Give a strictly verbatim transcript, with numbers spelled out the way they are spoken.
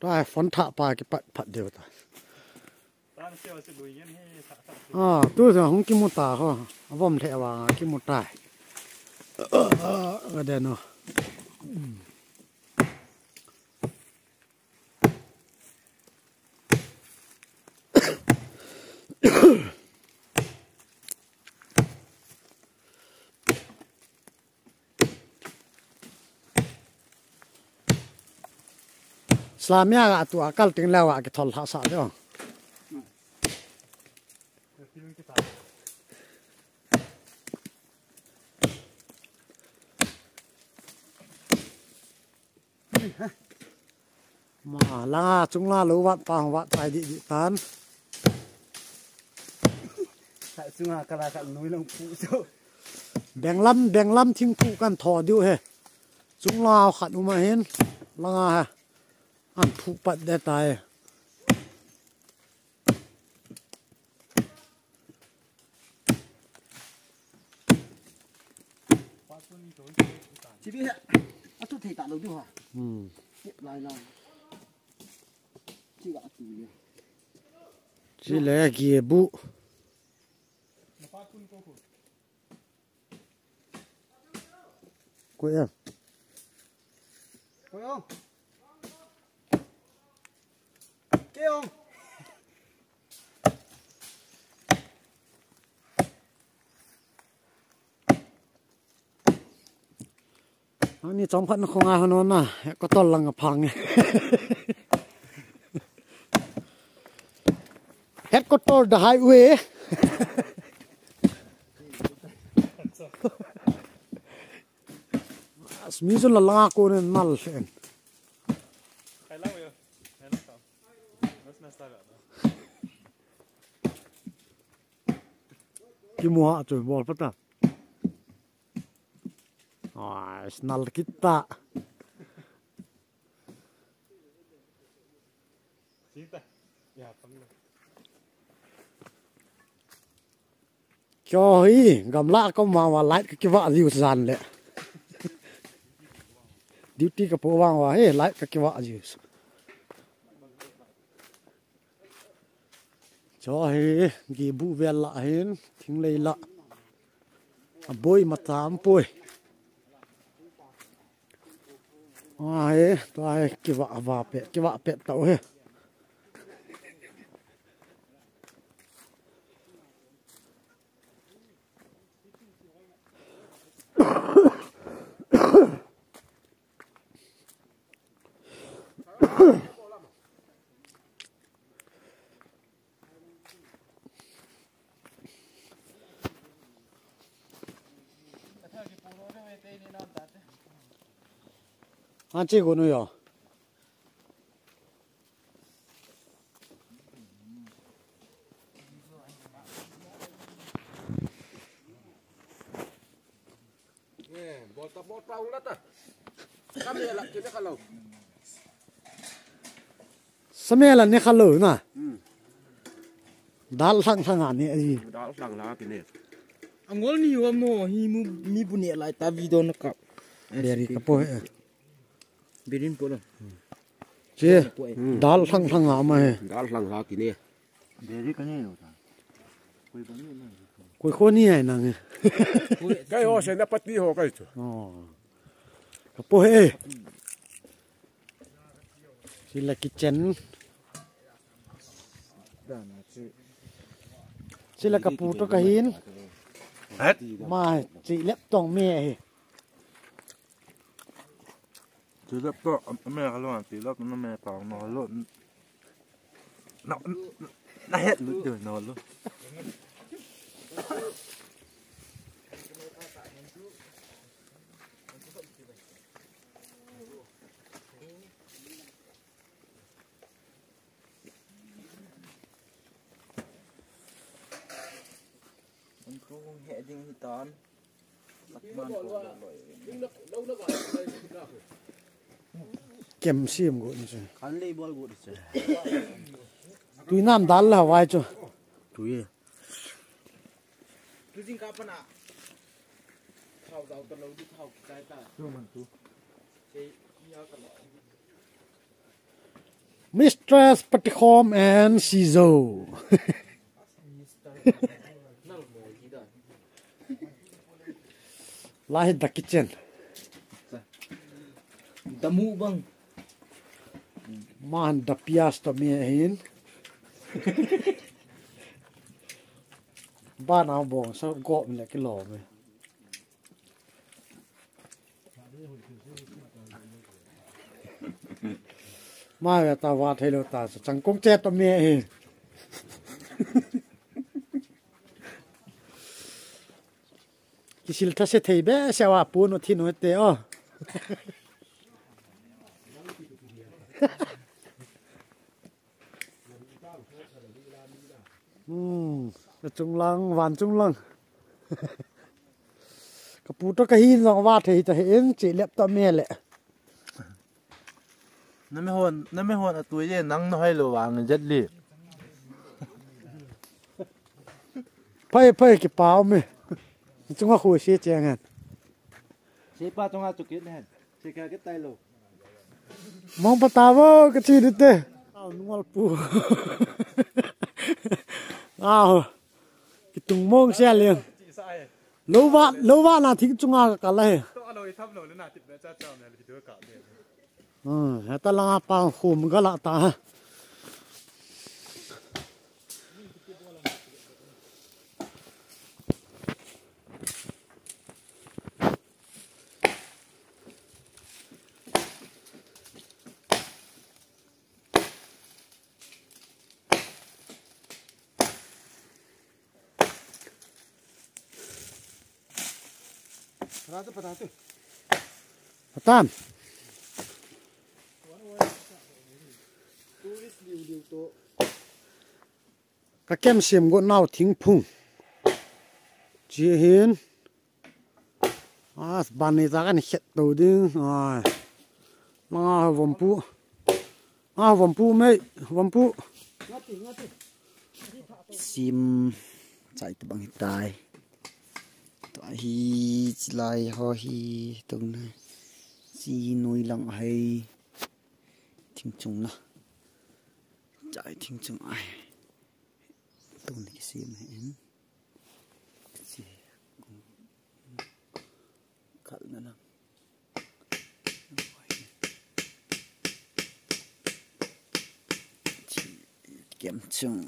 Tua phone thah pa kipat phat deu ta. Ah, tu sa hung kimu ta ho. Avom lheh vang kimu tai. Ka den o. Slamia ga tu akal ting leh wa kithol hah sa deu. Ma, langa chungla lou vat pa hung vat tai dih dih tan. Khat chunga kala khat nui lang phu chu. Benglam, benglam thingphu kan tho diu he. Chungla khat um ahin, langa he. An phu pat de tai. Chi bi he. A tu thei ta lou diu ha. Hmm. Lai lai. Chi ga tu le. Chi le ki bu. Koi em. Koi o. Kei o. Ani chom khat na khonga hanu na, headquarter lang a phang e. Headquarter the highway. As mi jun la langa ko ne nal en. Kimu ha chu bol pata. Ai, snal kita. Kyo hi, gamla ko ma wa light ka kiva liu jan le. Duty ka po vang wa he light ka kiva liu. Cho hi, gibu vel lah hin, thinglei lah. Aboi ma tam poi. A he, tua he, kiva va pe, kiva pe tau he. Anche ko no yo. Bol ta, bol ta, ula ta. Kami la kini kalau. Samela ne khalo na. Hmm. Dal sang sang ani ai. Dal sang la kini. Angol ni wa mo hi mu mi bu ne lai ta video na kap. Beri ka po he. Birin po lo. Che. Dal sang sang ama he. Dal sang la kini. Beri ka ne lo ta. Koi ko ni ai nang he. Kai ho se na pati ho kai chu. Oh. Ka po he. Sila kitchen. Sila ka pu to ka hin. Het. Ma chi lep tong me he. Chi lep to me ka lo, chi lep to me pa no lo. Na, na het lu tu no lo. An thu hung he ding hi tan. Kem sim go ni chu. Kan lei bol go ni chu. Tui nam dal la vai chu. Tui. Tu jing ka pana. Thau dau ta lo di thau ki kai ta. Tu man tu. Sei ni a ka lo. Mistress Patikhom and Sizo. Lai hi the kitchen. Damu bang. Man the pias to me hin. Ba na bong sa go me le kilo me. Mai ta va thei lo ta sa chang kong che to me hi. Kisil tha se thei be se wa pu no thi no te o. Hmm, ka chunglang, van chunglang. Ka pu to ka hin jong va thei ta hen, che lep ta me le. Na me hon, na me hon a tu ye nang no hai lo vang jet li. Phai, phai, ki pau me. Chunga khu se che ngan. Se pa chunga chu kit hen. Se ka kit tai lo. Mong pa ta vo, ka chi di te. Au, nungol pu. Au. Kitung mong sia liang. Lova, lova na thing chunga ka kal a he. To alo i tham lo le na tip be cha cha me le video ka be. Hmm, heta langa pa khum gala ta. Patan. Ka kem sem go nau thingphung. Chi hin. A, ban nei ta kan khet to ding. Ai. Nga vompu. Nga vompu mei, vompu. Sim chai ta bang hi tai. To hi chilai ho hi to na. Si noi lang hai. Thing chung na. Chai thing chung ai. To na kisim hen. Si. Kal na lang. Kem chung.